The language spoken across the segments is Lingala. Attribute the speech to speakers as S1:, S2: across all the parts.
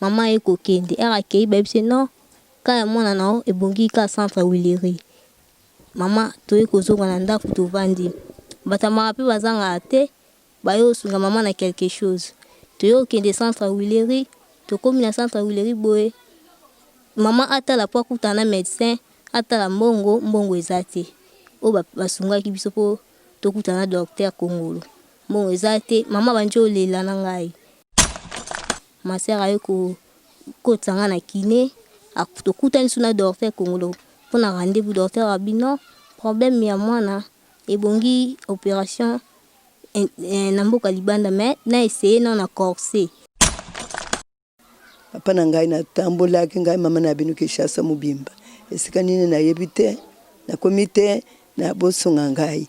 S1: Mama aye kokende, heure akeyi bayebisi ye non cas ya mwana na yo ebongi kaka centre huilerie. Mama toye kozonga na ndaku tovandi, bato ya mawa pe bazangaka te, baye kosunga mama na quelque chose. Toye kokende centre huilerie, tokomi na centre huilerie boye, mama atala po akutana na medecin, atala mbongo, mbongo eza te oyo basungaki biso po tokutana na docteur Kongolo, mbongo eza te, mama abandi kolela na ngai. Ma sœur aye ko kotisa nga na kine, tokutani lisusu na docteur Kongolo pona rendez-vous, docteur alobi non problème ya mwana ebongi operation na mboka libanda mais na essayer nanu na corset.
S2: Papa na ngai natambolaki ngai mama na bino Kinshasa mobimba esika nini nayebi te nakomi te na bosunga ngai.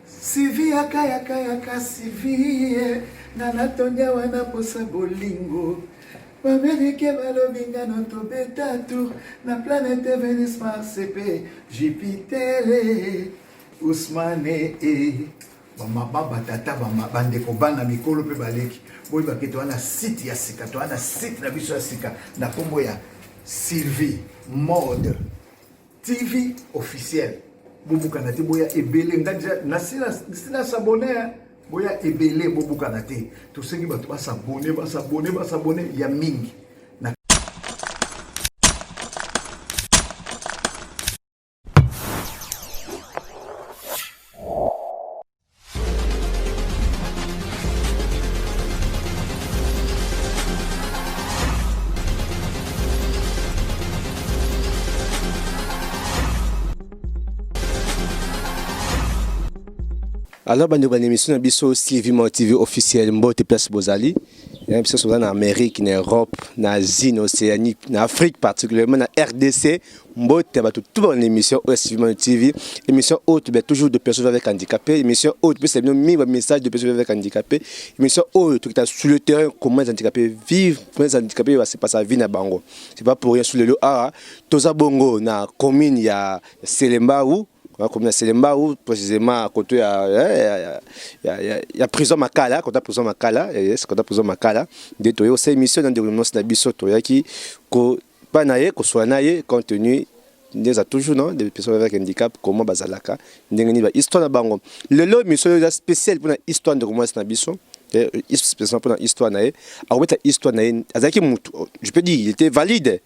S3: Sylvie yaka yaka yaka Sylvie nga natondi awa na posa bolingo B'Americain balobi nga no tobeta tour na planète Venus Mars pe Jupiter Ousmane eh. Bamama, batata, bandeko, bana, mikolo mpe baleki, boyeba ke toza na site ya sika, toza na site na biso ya sika na nkombo ya Sylvie Mode TV officiel. Bobukana te, boya ebele. Nga deja nasi na s'abonner, hein. Boya ebele, bobukana te. Tosengi bato ba s'abonner, ba s'abonner, ba s'abonner ya mingi. Na
S4: Alors bandeko na émission na biso Sylvie Mo TV officiel mbote place bozali na biso soza na Amérique na Europe na Asie na Océanie na Afrique particulièrement na RDC mbote ya bato tout na émission oyo Sylvie Mo TV émission oyo tobe toujours de personnes avec handicapé émission oyo topesa bino mingi ba message de personnes avec handicapé émission oyo tokita sur le terrain comment les handicapés vivent comment les handicapés ba se passe vie na bango c'est pas pour rien sur le lot awa toza bongo na commune ya Selembao Bakomi na Selembao précisément côté ya ya ya ya, ya prison Makala, côté prison Makala, yes, côté prison Makala. Nde toye osala émission na ndeko nyonso na biso toyaki ko pa na ye koswa na ye compte tenu nde eza toujours non des personnes avec handicap comment bazalaka ndenge nini ba histoire na bango lelo émission oyo eza spéciale mpona histoire ndeko mwasi na biso spécialement mpona histoire na ye akobeta histoire na ye azalaki mutu je peux dire il était valide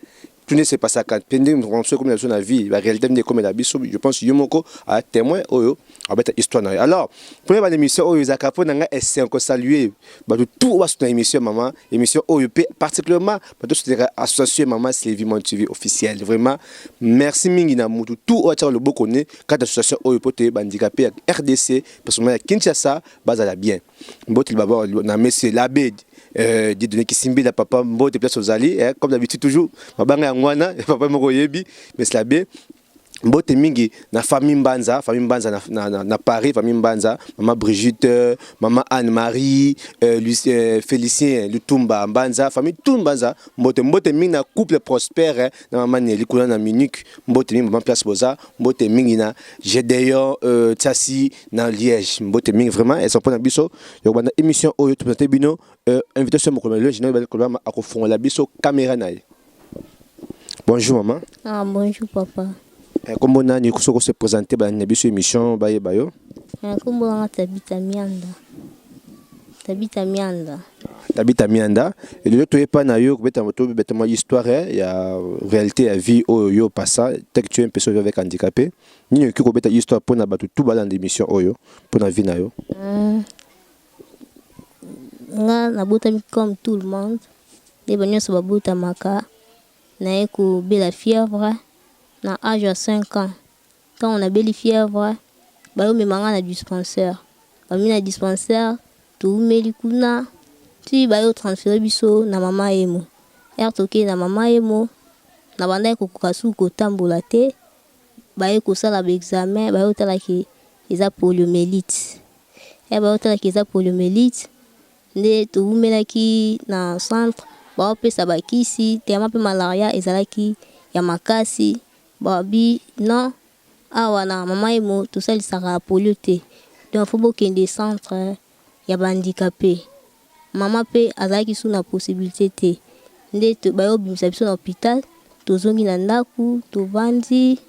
S4: Tout ne se passaka pe ndenge moto ekomi na biso na vie ba réalité nde ekomela biso je pense yo moko a témoin oyo abeta histoire na yo alors première ba émission oyo ezalaka mpo na ngai esengo ko saluer bato tout oyo basutena émission mama émission oyo pe particulièrement bato soutenaka association mama Sylvie Mon TV officielle vraiment merci mingi na mutu tout oyo atiaka loboko ne kati association oyo po te ba handicapé ya RDC personnellement ya Kinshasa bazala bien Mbote d'abord na monsieur l'abbé euh, Dieudonné Kisimbila papa mbote place ozali eh, comme d'habitude toujours mabanga yango wana papa moko oyebi monsieur l'abbé mbote mingi na famille Mbanza, famille Mbanza na, na, na, na Paris, famille Mbanza, maman Brigitte, maman Anne-Marie, euh, Lucie, euh, Félicien Lutumba Mbanza, famille tout Mbanza, mbote mbote mingi na couple Prosper eh, na maman Nelly kuna na Munich, mbote mingi maman place boza, mbote mingi na Gedeon euh, Tsasi na Liège mbote mingi vraiment eza mpona biso ya kobanda émission oyo topresente bino euh, invitation mokolo lelo général bali kolobama akofongola biso caméra na ye bonjour maman
S1: ah, bonjour papa
S4: eh, kombo nani soki ose présente balandi na biso émission bayeba yo
S1: eh, kombo nanga Tabita Mianda Tabita Mianda
S4: Tabita Mianda lelo toyepa na yo kobeta tobeta mwa histoire eh, ya réalité ya vie oyo yo passa tel que tu es un personne avec handicapé Nini okoki kobeta histoire pona batu tout balanda emission oyo pona vie na yo?
S1: Nga nabotami comme tout le monde nde ba nionso babotamaka naye kobela fièvre na age ya 5 ans tango nabeli fièvre baye komema nga na dispensaire bamemi na dispensaire towumeli kuna ti baye ko transfere biso na mama yemo heure tokei na mama yemo nabandaki kokoka susu kotambola te Baye kosala ba examen baye kotala ke eza poliomyelite heure baye kotala ke eza poliomyelite nde towumelaki na centre bao pesa ba kisi tellement pe malaria ezalaki ya makasi balobi non awa na mama yemo tosalisaka polio te donc faut bokende centre ya ba handicape. Mama pe azalaki su na possibilite te. Nde baye kobimisa biso na hopital, tozongi na ndaku, tovandi,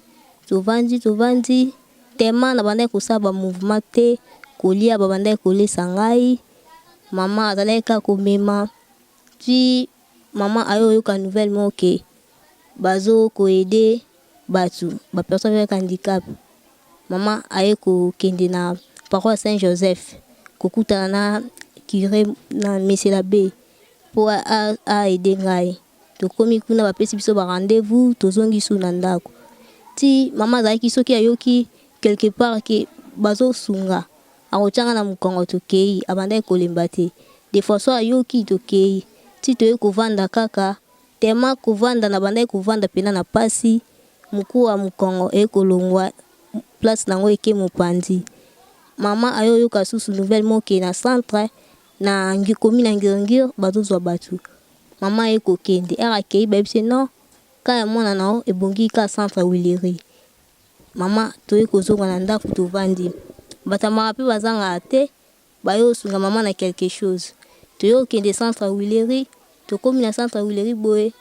S1: tovandi, tovandi, tellement nabandaki kosala ba mouvement te, kolia babandaki kolesa ngai, mama azalaki kaka komema, ti mama aye koyoka nouvelle moko ke bazo ko aider batu, ba personnes avec handicap. Mama aye kokende na paroisse Saint Joseph kokutana na cure na monsieur l'abbe po a aider ngai. Tokomi kuna bapesi biso ba rendez vous tozongi lisusu na ndaku. Ti mama azalaki soki ayoki quelque part que bazo sunga akotia ngai na mokongo tokeyi abandaki kolemba te. Des fois soki ayoki tokeyi ti toye kovanda kaka tellement kovanda nabandaki kovanda pena na pasi Mokuwa mokongo eye kolongwa place nango eke mopanzi. Maman aye oyoka susu nouvelle moko ke na centre na commune ya Ngiri-Ngiri bazozwa batu. Maman aye kokende, heure akeyi bayebisi ye non cas ya mwana na yo ebongi kaka centre Huilerie. Maman toye kozonga na ndaku tovandi. Batu ya mawa pe bazangaka te, baye kosunga maman na quelque chose. Toye kokende centre ya Huilerie, tokomi na centre ya Huilerie boye,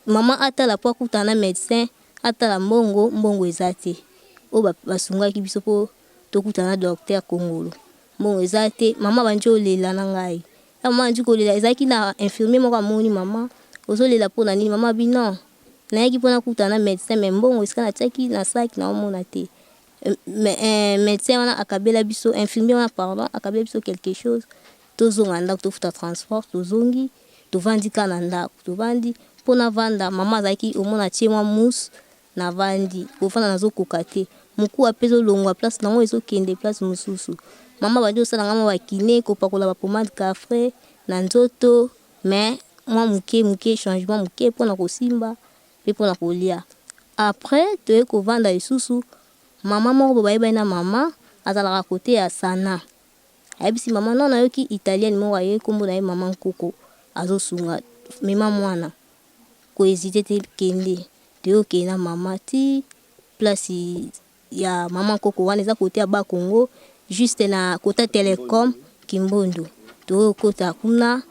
S1: maman atala po akutana na medecin, atala mbongo, mbongo eza te. Oyo basungaki biso po tokutana na docteur Kongolo, mbongo eza te. Maman abandi kolela na ngai. Tango maman abandi kolela, ezalaki na infirmier moko amoni maman, ozolela pona nini? Maman alobi non, nayaki po nakutana na medecin mais mbongo esika natiaki na sac naomona te. Medecin wana akabela biso, infirmier wana pardon, akabela biso quelque chose, tozonga na ndako tofuta transport, tozongi, tovandi kaka na ndako, tovandi, po navanda, mama azalaki omona atie mwa mousse, navandi, kovanda nazokoka te, mokuwa pe ezolongwa place nango ezokende place mosusu, mama abandi kosala nga mwa ba kine, kopakola ba pomade cafre na nzoto, mais mwa moke moke, changement moke pona kosimba pe pona kolia. Après toye kovanda lisusu maman moko boye bayebani na maman azalaka cote ya sana ayebisi maman non nayoki italienne moko aye kombo naye maman nkoko azosunga mema mwana ko hesite te kende toye kokende na maman ti place ya maman koko wana eza cote ya bas congo juste na cote ya telecom kimbondo toye kokota kuna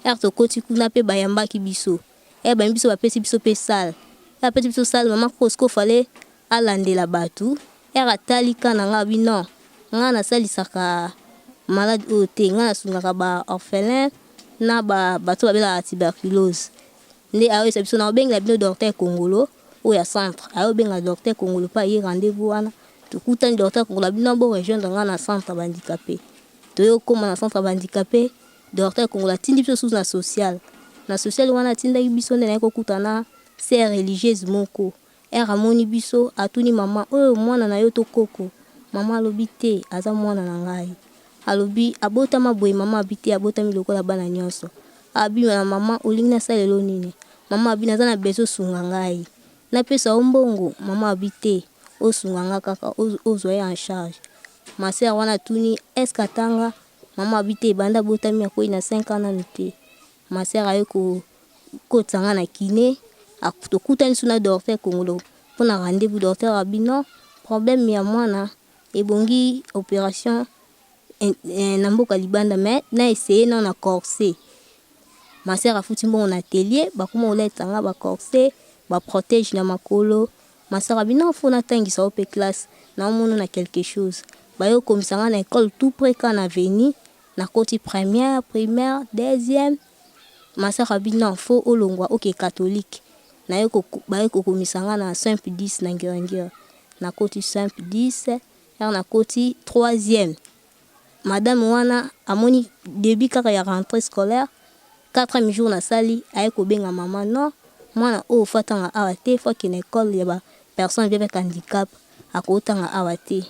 S1: heure tokoti kuna pe bayambaki biso heure bayambi biso bapesi biso pe salle heure bapesi biso salle maman koko sikoyo fallait alandela batu heure atali cas na nga alobi non nga nasalisaka malade oyo te nga nasungaka ba orphelin na ba batu oyo babelaka tuberculose nde ayoyebisa biso nakobengela bino docteur kongolo oyo ya centre aye obenga docteur kongolo pe aye rendez vous wana tokutani docteur kongolo alobi non bo rejoindre nga na centre ya ba handicape toye kokoma na centre ya ba handicape docteur kongolo atindi biso lisusu na social na social wana atindaki biso nde naye kokutana na sœur religieuse moko heure amoni biso atuni maman oyo mwana na yo to koko maman alobi te aza mwana na ngai alobi abotama boye maman alobi te abotami lokola bana nionso alobi na maman olingi nasalela yo nini Maman alobi naza na besoin osunga ngai napesa yo mbongo? Maman alobi te osunga nga kaka ozua ye en charge. Ma sœur wana atuni est ce que atanga? Maman alobi te banda abotami akoyi na 5 ans nanu te. Ma sœur aye kokotisa nga na kine tokutani lisusu na docteur kongolo pona rendez vous docteur alobi non problème ya mwana ebongi operation na mboka libanda mais na essayer nanu na corset. Ma sœur afuti mbongo na atelier bakoma kolatisa nga ba corset, ba protège na makolo. Ma sœur alobi non faut natangisa yo pe classe naomona na quelque chose. Baye kokomisa nga na ecole tout près kaka na avenue, nakoti première, primaire, deuxième. Ma sœur alobi non faut olongwa oke catholique. Naye baye kokomisa nga na Saint Pie-X na Ngiri-Ngiri. Nakoti Saint Pie-X, heure nakoti troisième Madame wana amoni debut kaka ya rentree scolaire, quatrième jour nasali aye kobenga maman non mwana oyo faut atanga awa te faut akende ecole ya ba personnes vivant avec handicap akotanga awa te.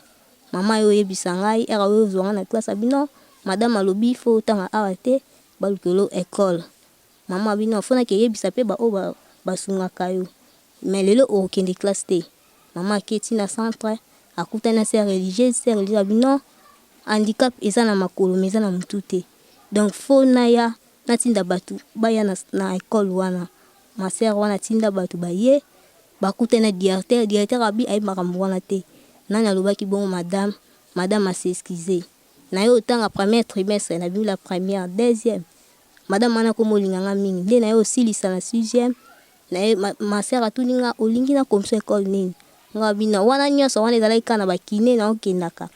S1: Maman aye oyebisa ngai heure aye ozua ngai na classe alobi non madame alobi faut otanga awa te balukela yo ecole. Maman alobi non faut nake yebisa pe ba oyo basungaka yo mais lelo okokende classe te. Maman ake ti na centre akutani na sœur religieuse, sœur religieuse alobi non handicap eza na makolo mais eza na mutu te donc faut naya natinda batu baya na ecole wana. Ma sœur wana atinda batu baye bakutani na directeur, directeur alobi ayebi makambo wana te. Nani alobaki bongo? Madame, madame a s'excuser. Naye otanga première trimestre, nabimi la première, deuxième. Madame wana akoma olinga nga mingi. Nde naye osilisa na sixième, naye ma sœur atuni nga olingi nakomisa ecole nini? Nga bina wana nyonso wana ezalaki kaka na ba kiné naokendaka.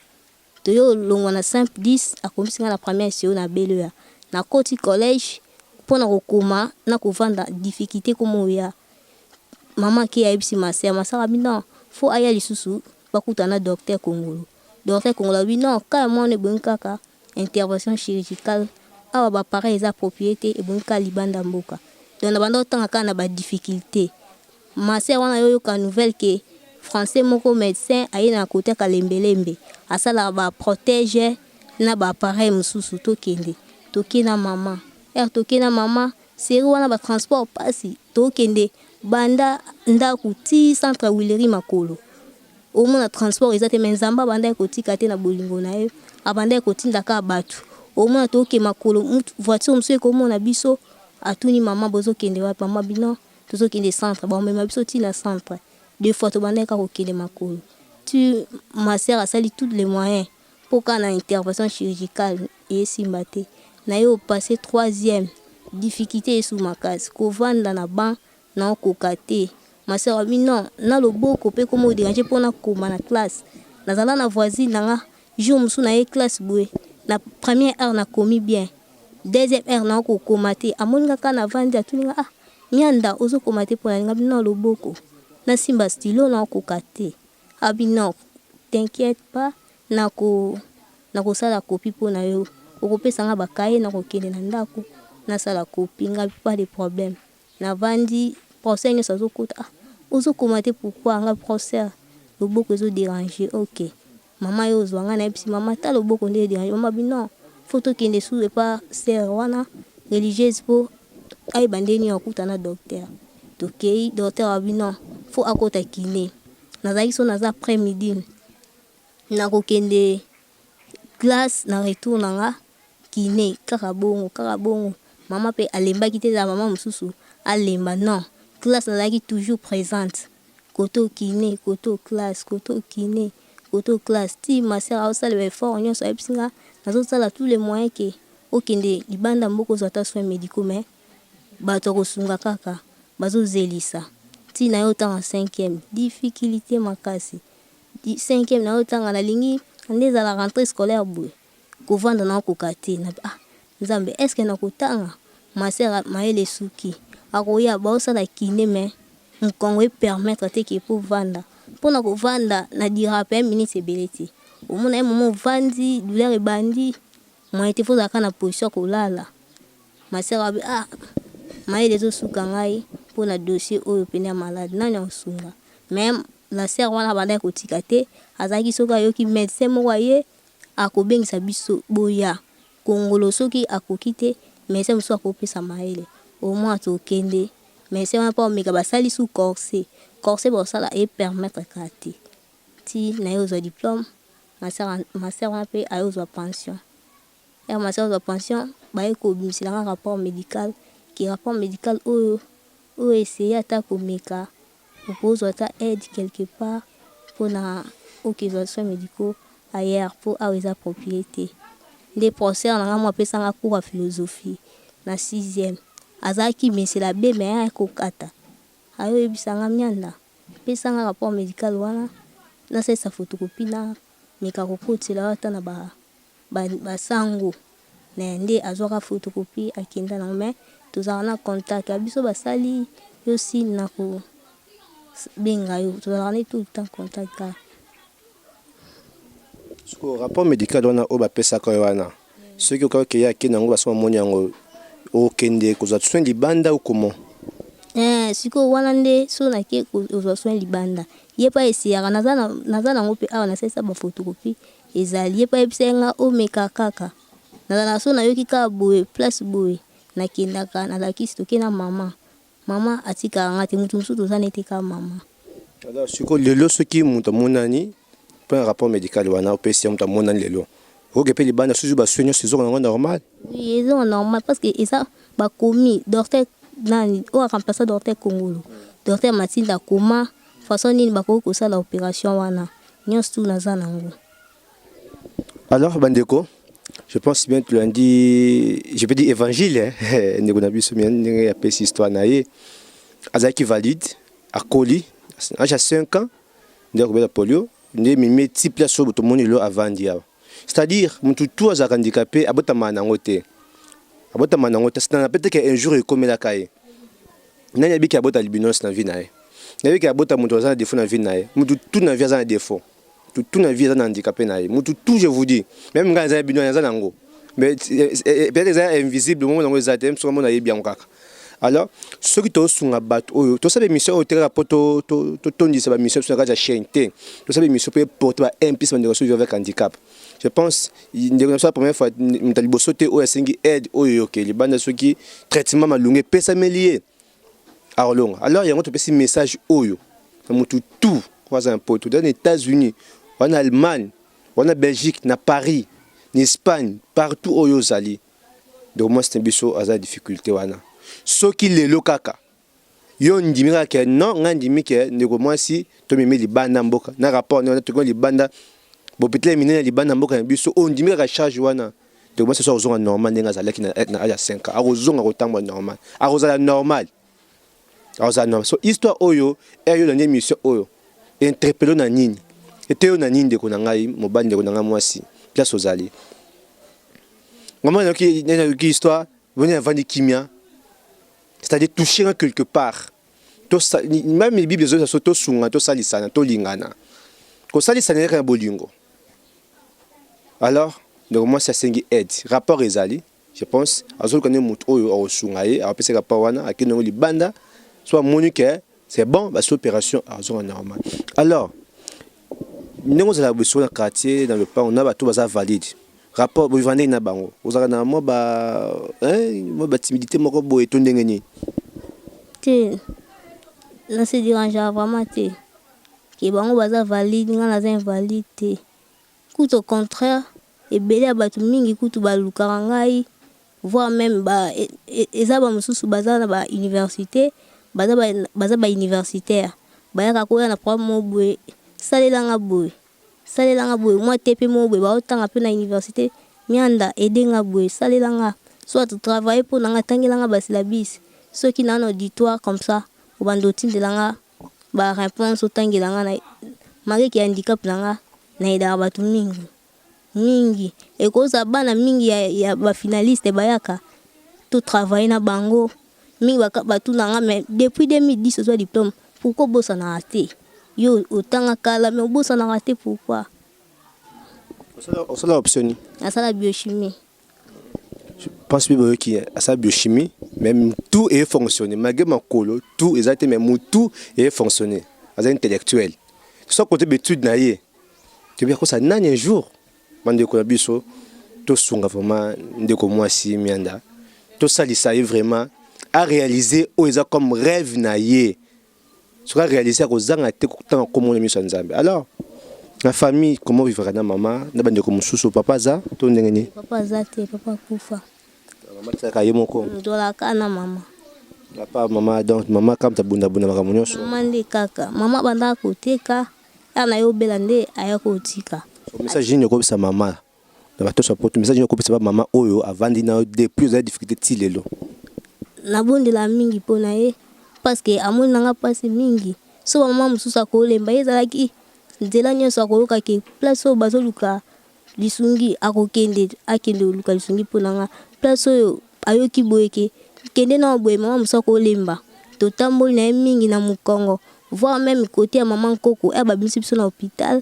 S1: Toye olongwa na simple 10 akomisi nga na première CO na Beloya. Nakoti collège pona kokoma na kovanda difficulte ekoma oya. Maman ake ayebisi ma sœur, ma sœur alobi non faut aya lisusu bakutana na docteur Kongolo. Docteur Kongolo alobi non cas ya mwana ebongi kaka intervention chirurgicale awa ba appareil eza approprie te ebongi kaka libanda mboka. Donc na banda kotanga kaka na ba difficulte. Ma sœur wana ayo yoka nouvelle que français moko medecin aye na cote ya kalembelembe asalaka ba protège na ba appareil mosusu tokende. Toke na maman. Heure toke na maman serie wana ba transport pasi tokende banda ndaku ti centre huilerie makolo. Omona transport eza te mais Nzambe abandaki kotika te na bolingo na ye abandaki kotinda kaka batu. Omona toke makolo voiture mosusu ekomona biso atuni maman bozokende wapi maman alobi non Tozo kende centre ba mema biso ti na centre deux fois tobandaki kaka kokende makolo ti ma sœur asali toutes les moyens po kaka na intervention chirurgicale esimba te naye o passe troisième difficulte esu makasi kovanda na banc nao koka te ma sœur alobi non na loboko pe ekoma o deranger po nakoma na classe nazala na voisine na nga jour mosusu naye classe boye na première heure nakomi bien Deuxième heure nao ko koma te amoni nga kaka na vandi atuni nga ah Mianda ozo koma te pona nini nga bi non loboko na simba stylo nao koka te abi non t'inquiète pas nako nako sala copie pona yo oko pesa nga ba cahier nako kende na ndaku na sala copie nga bi pas de problème na vandi professeur nionso azo kota ah ozo koma te pourquoi nga bi professeur loboko ezo deranger ok Maman yo ozua nga nayebisi maman ta loboko nde e derange maman alobi non faut tokende su epa sœur wana religieuse po ayeba nde nini akuta na docteur tokeyi docteur alobi non faut akota kine nazalaki so naza après midi nakokende classe na retour na nga kine kaka bongo kaka bongo maman pe alembaki te ezala maman mosusu alemba non classe nazalaki toujours presente Koto kine, koto classe, koto kine, koto classe ti ma sœur azo sala ba effort nionso ayebisi nga nazo sala tous les moyens que okende libanda mboka ozwa ata soins medicaux mais batu ya kosunga kaka bazo zelisa ti naye otanga cinquième difficulite makasi cinquième naye otanga nalingi nde ezala rentree scolaire boye kovanda nakoka te ah Nzambe est ce que nakotanga ma sœur mayele esuki akoya baosala kine mais mokongo e permettre te ke po vanda pona kovanda na dira pe minutes ebele te omona ye moment ovandi douleur ebandi moyen te faut ozala kaka na position ya kolala ma sœur alobi ah mayele ezosuka ngai pona dossier oyo pene ya malade nani akosunga mais la sœur wana abandaki kotika te azalaki soki ayoki medecin moko aye akobengisa biso boya Kongolo soki akoki te medecin mosusu akopesa mayele au moins tokende medecin wana po ameka basali sous corset corset bakosala e permettre kaka te ti naye ozwa diplome ma sœur wana pe aye ozwa pension heure ma sœur azwa pension baye kobimisela nga rapport medical ke rapport medical oyo oyo essaye ata komeka Okozwa ata aide quelque part pona okezwa soins medicaux ailleurs po awa eza approprie te. Nde professeur na nga moko apesa nga cours ya philosophie na sixième. Azalaki monsieur l'abbe mais ayaki kokata. Aye oyebisa nga Mianda, pesa nga rapport medical wana nasalisa photocopie nameka kokotela yo ata na ba Ba sango naye nde azuaka photocopie akenda nango mais tozalaka na contact ya biso basali yo signe nako benga yo tozalaka nde tout le temps contact kaka.
S4: Sikoyo rapport medical wana oyo bapesaka yo wana soki okoki okeyi ake nango basi bamoni yango okende kozwa soin libanda ou comment?
S1: Eh sikoyo wana nde soki nake kozwa soin libanda ye pe a essayaka naza nango pe awa nasalisa ba photocopie Ezali ye pe ayebisaki nga omeka kaka nazalaka soki nayoki kaka boye place boye nakendaka nalakisi toke na maman maman atikaka nga te mutu mosusu toza naye te kaka maman.
S4: Alors sikoyo lelo soki mutu amonani pona rapport medical wana opesi ye mutu amonani lelo okoki pe libanda soki ba soins nionso ezonga nango normal?
S1: Oui ezonga normal parce que eza bakomi docteur nani oyo a remplaça docteur kongolo docteur matinda akoma Façon nini bakoki kosala operation wana? Nionso tout naza nango.
S4: Alors bandeko. Je pense bien tolandi, je peux dire évangile, hein, ndeko na biso ndenge apesi histoire na ye. Azalaki valide, akoli, âge ya 5 ans nde akobela polio, nde mimi ti place oyo tomoni lelo avandi awa. C'est-à-dire mutu tu azalaka handicapé abotamaka nango te, abotamaka nango te. Na peut-être que un jour ekomelaka ye. Nani abiki abota albinos na vie na ye? Nayebiki abota moto aza na défaut na vie na ye? Mutu tu na vie aza na défaut, tout na vie aza na handicapé na ye. Mutu tout, je vous dis, même ngai naza bino, naza nango, mais peut-être eza invisible, momo nango eza te, soki mona ayebi yango kaka. Alors soki tosunga bato oyo, tosala émission oyo te kaka mpo totondisa bamission biso na kati ya chaîne te. Tosala émission mpo eporte ba implice bandeko so vivre avec handicap. Je pense ndeko na biso, la première fois, moto ya liboso te oyo asengi aide oyo yoke libanda. Soki traitement malungu epesameli ye, akolonga. Alors yango topesi message oyo na motu tout oyo aza na poto, na États-Unis, wana Allemagne, wana Belgique, na Paris, na Espagne, partout oyo ozali. Donc mwasi na biso aza na difficulté wana. Soki lelo kaka yo ndimi kaka ke non, ngai ndimi ke ndeko mwasi tomemi libanda mboka na rapport wana, tokomi libanda, bopetela ya minene ya libanda mboka na biso oyo, ndimi kaka charge wana, ndeko mwasi so akozonga normal ndenge azalaki na âge ya 5 ans. Akozonga kotambola normal, akozala normal, akozala normal. So histoire oyo ere yo olandi émission oyo, interpelle na nini, ete yo na nini, ndeko na ngai mobali, ndeko na ngai mwasi, place ozali. Ngama nayoki histoire boni, avandi kimia, c'est-à-dire toucher nga quelque part. Même Bible ezoyesa so tosunga, tosalisana, tolingana, kosalisana eyaka na bolingo. Alors ndeko mwasi asengi aide, rapport ezali. Je pense azoluka nde motu oyo akosunga ye, akopesa rapport wana, akende yango libanda. So amoni ke c'est bon, basi opération, azonga normal. Alors ndenge ozala boso na quartier, na lopango na bato baza valide, rapport bovivre ndenge na bango, ozalaka na mwa batimidité moko boye to ndenge nini?
S1: Te, na se dérangeaka vraiment te ke bango baza valide, nga naza invalide te. Kutu au contraire, ebele ya bato mingi kutu balukaka ngai, voire même ba eza bamosusu baza na bauniversité, baza bauniversitaire, bayaka koya na problème moko boye: "Salelanga boye, salelanga boye." Mwa te mpe moko boye baotanga mpe na université: "Mianda, edenga boye, salelanga, soit travaille mpo na nga, tangelanga basyllabus." Soki naa na auditoire comme ça, obanda otindelanga baréponse, otangelanga. Na malgré ke handicap na nga, nayedaka bato mingi mingi. Ekozala bana mingi ya bafinaliste bayaka totravaille na bango mingi. Batuna nga: "Mais depuis 2010 ozwa diplôme, pourquoi obosanaka te? Yo otanga kala, mais obosanaka te, pourquoi?"
S4: Osala option nini?
S1: Nasala biochimie.
S4: Je pense mpe boyoki, asala biochimie, mais mutu efonctionne malgré makolo tout eza te, mais mutu efonctionne, aza intellectuel. So côté baétude na ye, toyebi akosa nani un jour. Bandeko na biso, tosunga vraiment ndeko mwasi Mianda, tosalisa ye vraiment aréaliser oyo eza comme rêve na ye. Soki aréalise, akozanga te kotanga komona miso ya Nzambe. Alors na famille, comment vivre na mama na bandeko mosusu? Papa aza to ndenge nini?
S1: Papa aza te, papa akufa.
S4: Mama tiaka ye moko?
S1: Tolaka na mama.
S4: Papa, mama, donc mama kamta bundabunda makambo nyonso?
S1: Mama nde kaka. Mama bandaka koteka ya na ye, obela nde aya kotika.
S4: Message nini okopesa mama na bato support? Message nini okopesa bamama oyo avandi na yo depuis ozali difficulté ti lelo?
S1: Nabondela mingi mpo na ye, parce que amoni nanga mpasi mingi. So bamama mosusu akolemba ye, ezalaki nzela nyonso akoyoka ke place oyo bazoluka lisungi, akokende, akende koluka lisungi mpo na nga. Place oyo ayoki boye ke kende na boye, mama mosusu akolemba. Totamboli na ye mingi na mokongo, voire même côté ya mama Nkoko ere babimisi biso na hôpital,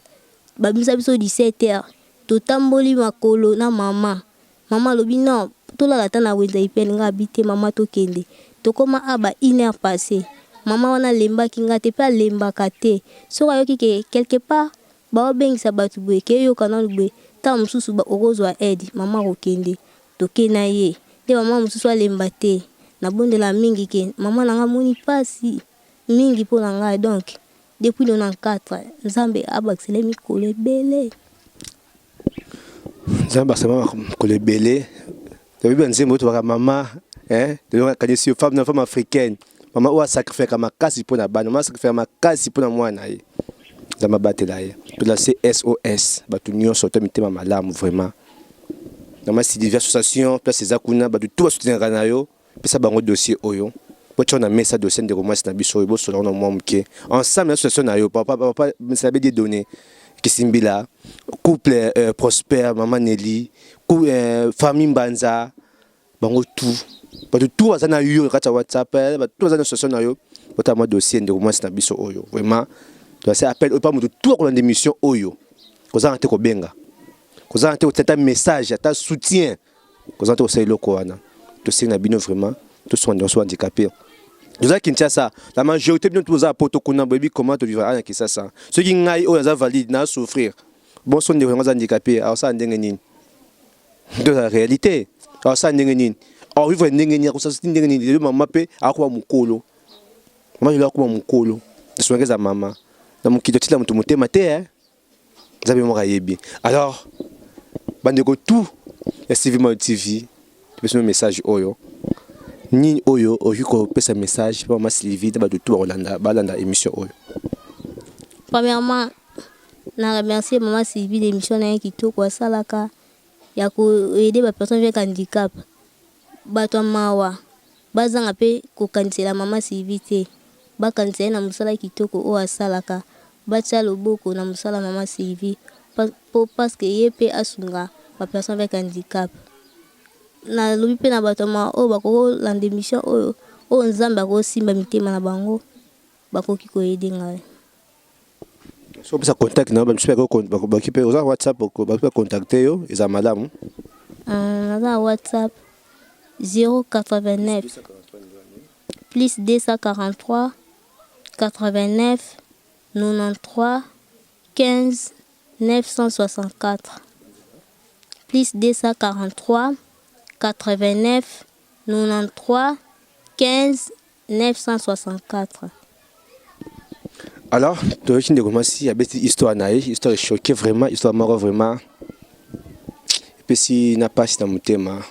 S1: babimisa biso 17 heures, totamboli makolo na mama. Mama alobi: "Non, tolala ata na wenza ipene." Nga abi: "Te mama, tokende." Tokóma a ba une heure passé. Mama wana alembaki nga te, mpe alembaka te. Soki ayoki ke quelque part baobengisa bato boye, ke eyoka nanu boye, ntango mosusu okozwa aide, mama akokende. Toke na ye nde. Mama mosusu alemba te. Nabondela mingi ke mama na nga amoni mpasi mingi mpo na ngai. Donc depuis 94, Nzambe abakisela mikolo ebele.
S4: Nzambe abakisela mikolo ebele. Toyebi banzembo oyo tobaka mama, kanisi femme na femme africaine, mama oyo asacrifiaka makasi mpo na bana, mama asacrifiaka makasi mpo na mwana na ye. Nzambe abatela ye. Tolase SOS bato nyonso to mitema malamu vraiment. Mama Sylvie, association place eza kuna, bato tout basoutenaka na yo, pesa bango dossier oyo. Botya na mesa dossier ndeko mwasi na biso oyo, bosola ngo na mwa moke ensemble na association na yo. Papa, papa Misabe Dieudonné Kisimbila, couple Prosper, mama Nelly, famille Mbanza, bango tout, bato tout baza na yo na kati ya WhatsApp, bato tout baza na association na yo, botala mwa dossier ndeko mwasi na biso oyo. Vraiment toase appel oyo pa moto tout akolanda émission oyo, kozanga te kobenga, kozanga te kotia ata message, ata soutien, kozanga te kosala eloko wana. Tosengi na bino vraiment, tosunga ndeko so handicapé. Toza Kinshasa, la majorité bino toza poto kuna, boyebi comment tovivre na Kinshasa. Soki ngai oyo aza valide na souffrir, bon, so ndeko yango aza handicapé, akosala ndenge nini? Toza réalité, akosala ndenge nini? Akovivre ndenge nini? Akosala ndenge nini? Lelo mama mpe akoba mokolo, mama lelo akoma mokolo, esungaki eza mama na mokili. Totila moto motema te, Nzambe moko ayebi. Alors bandeko tout ya Sylvie Mode TV, topesi no message oyo. Nini oyo okoki kopesa message mpo mama Sylvie na bato tout bakolanda, balanda émission oyo?
S1: Premièrement, na remercier mama Sylvie de émission na ye kitoko asalaka ya koaider bapersonnes avec handicap. Bato ya mawa bazanga mpe kokanisela mama Sylvie te, bakanisa ye na mosala kitoko oyo asalaka, batia loboko na mosala mama Sylvie po parce que ye mpe asunga bapersonnes avec handicap. Nalobi mpe na bato ya mawa oyo bakolanda émission oyo, oyo Nzambe akosimba mitema na bango, bakoki koaider ngai.
S4: So opesa contact na yo, bamisu bakoki mpe, oza WhatsApp, bakoki mpe contacte yo, eza malamu.
S1: Naza na WhatsApp 089 plus 243 89 93 15 964, plus 243 89 93 15 964.
S4: Alors toyoki ndeko mwasi abeti histoire na ye, histoire echoqué vraiment, histoire moko vraiment epesi na mpasi na motema.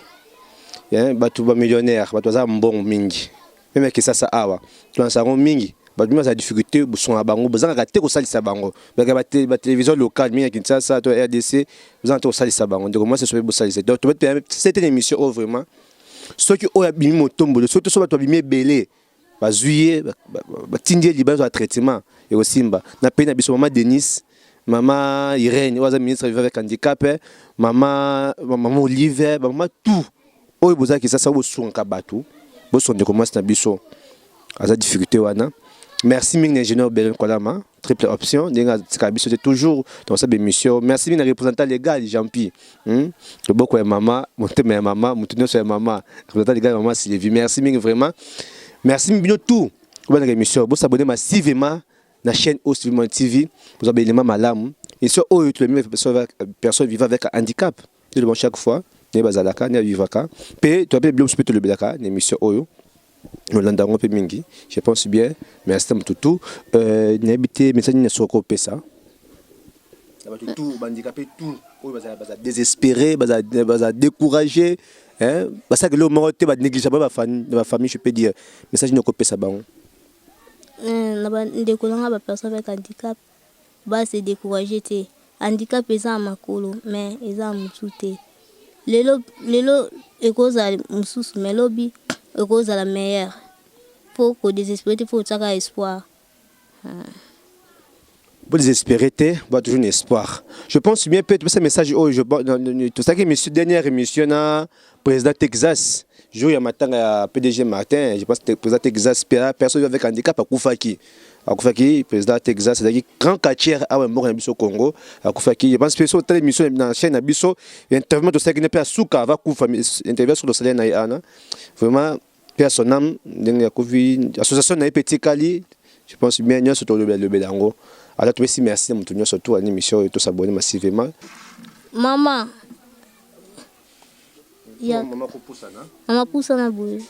S4: Bato bamillionnaire, bato baza mbongo mingi, même Kinshasa awa tolansa yango mingi, bato mingi bazala difficulté, bosonga bango, bozangaka te kosalisa bango. Baka batélévision locale mingi ya Kinshasa to RDC bozanga te kosalisa bango. Ndeko mwasi soki bosalisa, donc c'était une émission oyo vraiment, soki oyo abimi motombolo, soki to so bato babimi ebele, bazwi ye, batindi ye libanda ya traitement, ekosimba na pays na biso. Mama Denis, mama Irène oyo aza ministre vivant avec handicap, mama Olive, bamama tout oyo bozalaki Kinshasa, oyo bosungaka bato, bosunga ndeko mwasi na biso aza difficulté wana. Merci mingi na ingénieur Belen Kolama, triple option, ndenge atikaka biso te toujours dans sa émission. Merci mingi na représentant légal Jean-Pi, Loboko ya mama, motema ya mama, motu nyonso ya mama, représentant légal ya mama Sylvie, merci mingi vraiment. Merci bino tout obanaka émission, bosabonner massivement na chaîne oyo Sylvie TV, bozwa baélément malamu. Émission oyo tolemi personne vivant avec handicap, toloba chaque fois nde bazalaka, nde bavivaka mpe toape biloko mosusu mpe tolobelaka na émission oyo, nolanda yango mpe mingi, je pense bien. Merci na motu tout. Nayebi te message nini soki kopesa na bato tout bahandicapé tout oyo baza désespéré, baza découragé, basalaka eloko moko te, banéglige bango na bafamille, je peux dire message nini okopesa bango?
S1: Na bandeko nanga bapersonne avec handicap, base découragé te. Handicap eza ya makolo, mais eza ya motu te. Lelo lelo ekozala mosusu, mais lobi ekozala meilleur. Faut kodésespérer te, faut otiaka espoir.
S4: Bo désespérer te, ba toujours un espoir. Je pense bien peut ce message oyo, je tosalaki émission, dernière émission na président Texas, jour ya matanga ya PDG Martin. Je pense que président Texas, personne avec handicap akufaki, akufaki. Président Texas azalaki grand quartier awa mboka na biso Congo, akufaki. Je pense mpe so otala émission na chaîne na biso, interview tosalaki ne mpe asuka ava kufa, interview soki tosali na ye ana, vraiment mpe ya son âme, ndenge akufi, association na ye mpe etikali. Je pense bien nyonso tolobela lobela yango. Alors topesi merci na moto nyonso to ani émission oyo, tosabonner massivement.
S1: Mama ya mama pusana boye.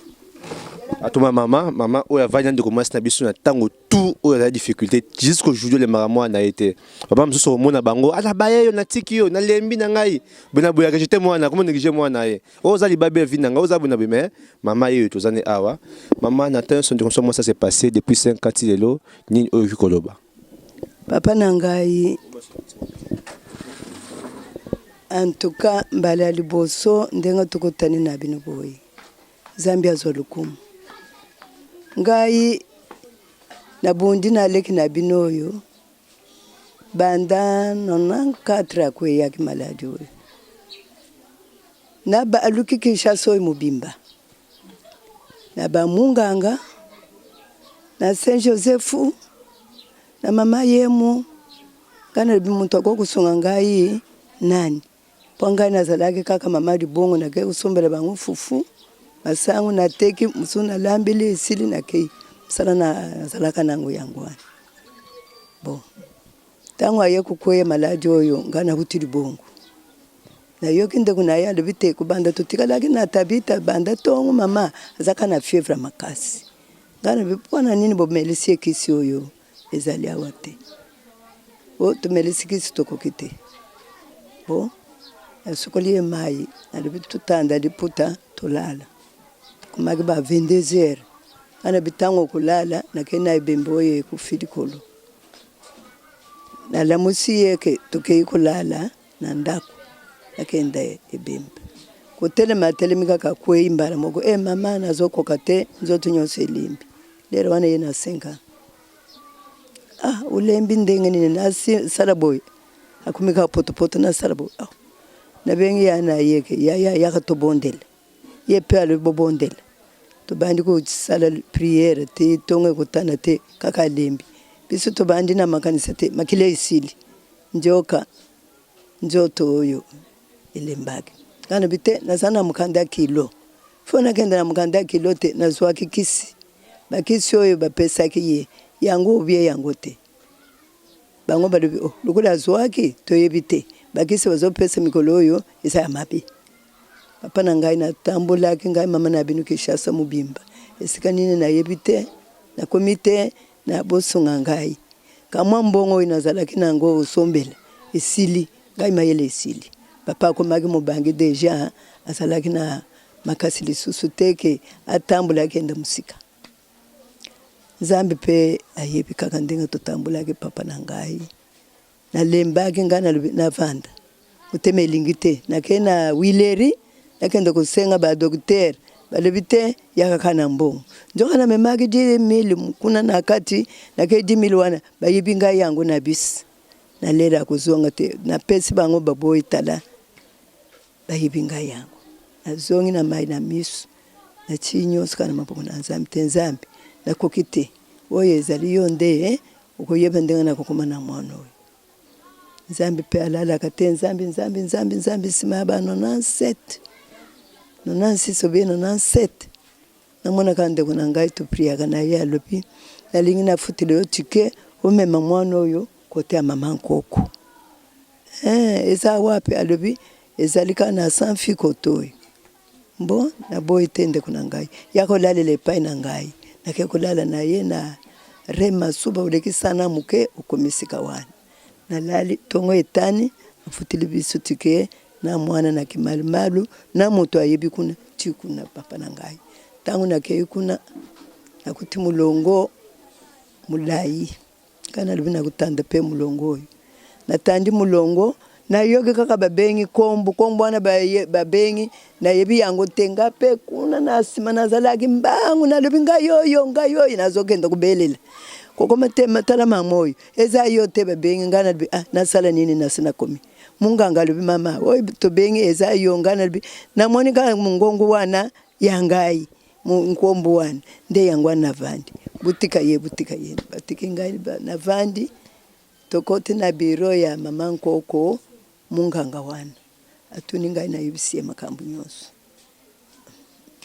S4: Atoma mama oyo avandi na ndeko mwasi na biso na ntango tout oyo azali difficulté jusqu'aujourd'hui, olembaka mwana ye te. Papa mosusu omona bango ala baye yo, natiki yo, nalembi na ngai boye boye, rejeté mwana, komo néglige mwana ye oyo oza libabe ya vie na ngai, oza boye na boye. Mais mama ye oyo toza ne awa, mama na ntango nyonso, ndeko mosu mwasi, s'est passé depuis 5 ans ti lelo, nini oyo okoki koloba?
S2: Papa na ngai En tout cas mbala ya liboso ndenge tokutani na bino boye, Nzambe azwa lokumu. Ngai nabundi na leki na bino oyo banda 94 akweyaki maladi oyo na baluki Kinshasa oyo mobimba na bamunganga na Saint Joseph na mama Yemo. Ngai nalobi moto akoki kosunga ngai nani? Mpo ngai nazalaki kaka mama libongo, nakei kosombela bango fufu, masango nateki, mosusu nalambeli esili nakei. Mosala nazalaka na yango yango wana. Bon, ntango aye kokweya maladi oyo, ngai nauti libongo. Nayoki ndeko na ye alobi te kobanda totikalaki na Tabita banda tongo mama azalaka na fievre makasi. Ngai nalobi mpo na nini bomelisi ye kisi oyo? Ezali awa te. O tomelisi kisi tokoki te. Bo nasukoli ye mai, nalobi totanda liputa tolala. Tokomaki ba 22 heures. Nga nalobi ntango okolala nakei na ebembe oyo ekufi likolo. Nalamusi ye ke tokei kolala na ndako, nakenda ebembe. Kotelema atelemi kaka akwei mbala moko, e mama nazokoka te, nzoto nyonso elembi. Lelo wana ye na 5 ans. Ah, olembi ndenge nini nasala boye akomi kaka potopoto nasala boye ah. Nabengi ya na ye ke yaya yaka tobondela ye mpe alobi bobondela tobandi kosala priere te tongo ekotana te kaka alembi biso tobandi na makanisa te makila esili njoka nzoto oyo elembaki nga nalobi te naza na mokanda ya kilo fo nakende na mokanda ya kilo te nazwaki kisi bakisi oyo bapesaki ye yango obie yango te bango balobi oh, lokola azwaki toyebi te bakisi bazopesa mikolo oyo eza ya mabe papa na ngai natambolaki ngai mama na bino Kinshasa mobimba esika nini nayebi te nakomi te na bosunga ngai kamwa mbongo oyo nazalaki na yango osombela esili ngai mayele esili papa akomaki mobange deja azalaki na makasi lisusu te ke atambola akende mosika Nzambe mpe ayebi kaka ndenge totambolaki papa na ngai nalembaki ngai nalobi navanda motema elingi te nakei na wileri nakende kosenga ba docteur balobi te yaka kaka na mbongo nzoka namemaki 10 000 kuna na kati nakei 10 000 wana bayibi ngai yango na bisi nalela kozonga te napesi bango baboyi tala bayibi ngai yango nazongi na mai na miso natii nyonso kaka na maboko na Nzambe te Nzambe nakoki te oyo ezali yo nde okoyeba ndenge nakokoma na mwana oyo Nzambe mpe alalaka te Nzambe Nzambe Nzambe Nzambe nsima ya ba 97 96 obie 97 namonaka ndeko na ngai topriaka na ye alobi nalingi nafutela yo tike omema mwana oyo kote ya mama nkoko eh, eza wapi alobi ezali kaka na sans fi kote oyo Bon, naboyi te ndeko na ngai ya kolalela epai na ngai nake kolala na ye na re masuba oleki sana moke okomi sika wana nalali tongo etani afuteli biso tike na mwana na kimalumalu na moto ayebi kuna ti kuna papa na ngai ntango nakei kuna nakuti molongo molai Ngai nalobi nakotanda mpe molongo oyo. Natandi molongo, nayoki kaka babengi nkombo, nkombo wana babengi nayebi yango te. Ngai mpe kuna na nsima nazalaki mbangu, nalobi ngai oyo, ngai oyo, nazokende kobelela kokoma te, tala mama oyo eza yo te babengi ngai. Nalobi ah, nasala nini? Nasi nakomi munganga alobi mama oyo tobengi eza yo. Ngai nalobi namoni kaka mongongo wana ya ngai Nkombo wana nde yango wana navandi. Botika ye, botika ye. Batiki ngai navandi. Tokoti na biro ya mama Nkoko, munganga wana atuni ngai, nayebisi ye makambo nyonso.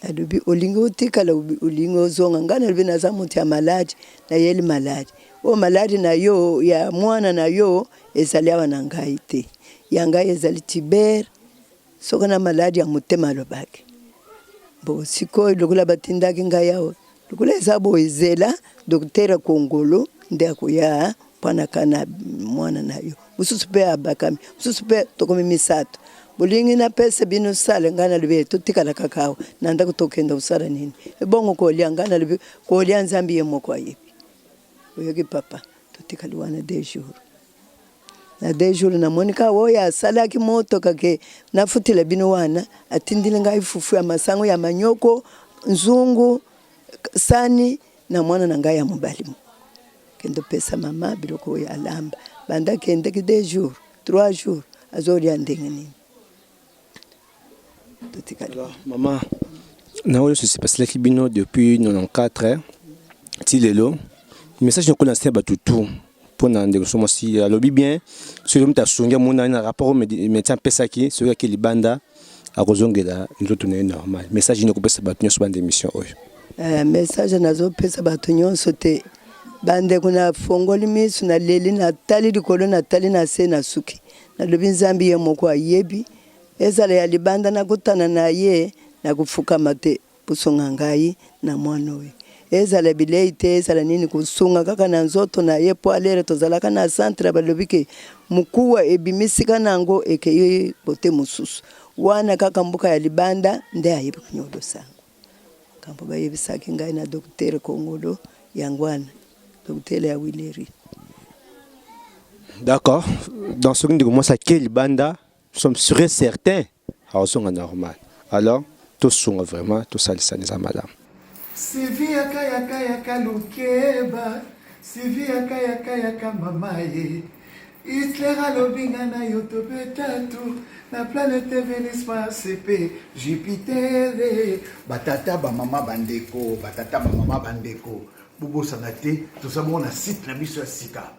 S2: Alobi olingi otikala, olingi ozonga? Ngai nalobi naza moto ya maladi, nayeli maladi oyo, maladi na yo ya mwana na yo ezali awa na ngai te, ya ngai ezali tiber soki na maladi ya motema. Alobaki bo sikoyo lokola batindaki ngai awa, lokola eza boye, zela docteur Kongolo nde akoya mpona kana mwana na yo mosusu mpe abakami mosusu mpe tokomi misato. Bolingi napesa bino sale? Ngai nalobi totikala kaka awa na ndako, tokenda kosala nini? Ebongo kolia? Ngai nalobi kolia Nzambe ye moko ayebi. Oyoki papa, totikali wana 2 jours. Na deux jours namoni kaka oyo asalaki motoka ke nafutela bino wana atindeli ngai fufu ya masango ya manyoko, nzungu, sani na mwana na ngai ya mobali moko. Kende opesa mama biloko oyo alamba. Banda akendeki deux jours, trois jours azolia ndenge nini? Totikali.
S4: Alors, maman, na oyo nyonso epaselaki bino depuis 94 ti lelo, message noko na se bato tout mpo na ndeko so mwasi alobi bien, soki moto asungi amonani na rapport oyo médecin apesaki, soki ake libanda akozongela nzoto na ye normal. Message nini okopesa bato nyonso banda émission oyo?
S2: Message nazopesa bato nyonso te, bandeko, nafongoli miso, naleli, natali likolo, natali na se, na suki nalobi Nzambe ye moko ayebi. Ezala ya libanda, nakutana na ye, nakofukama te. Kosunga ngai na mwana oyo, ezala bilei te, ezala nini, kosunga kaka na nzoto na ye, po alere tozalaka na centre, balobi ke mokuwa ebimisika na yango ekei kote mosusu wana, kaka mboka ya libanda nde ayebi konyolosa yango. Kambo bayebisaki ngai na docteur Kongolo, yango wana docteur ya Wileri.
S4: D'accord. Dans soki ndeko mwasi ake libanda, nous sommes sûrs et certains akozonga normal. Alors tosunga vraiment, tosalisana, eza malamu.
S3: Sylvie yaka yaka yaka lukeba, Sylvie yaka yaka yaka mama ye. Hitler alobi nga na yo tobeta tu na planète Venus, Mars pe Jupiter. Batata, bamama, bandeko, batata, bamama, bandeko, bobosana te, toza bongo na site na biso ya sika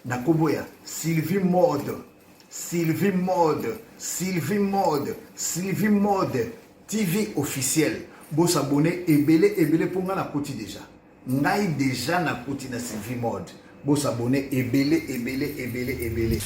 S3: na nkombo ya Sylvie Mode, Sylvie Mode, Sylvie Mode, Sylvie Mode TV officiel. Bosabone ebele ebele mpo ngai nakoti déjà, ngai déjà nakoti na Sylvie Mode. Bosabone ebele ebele ebele ebele.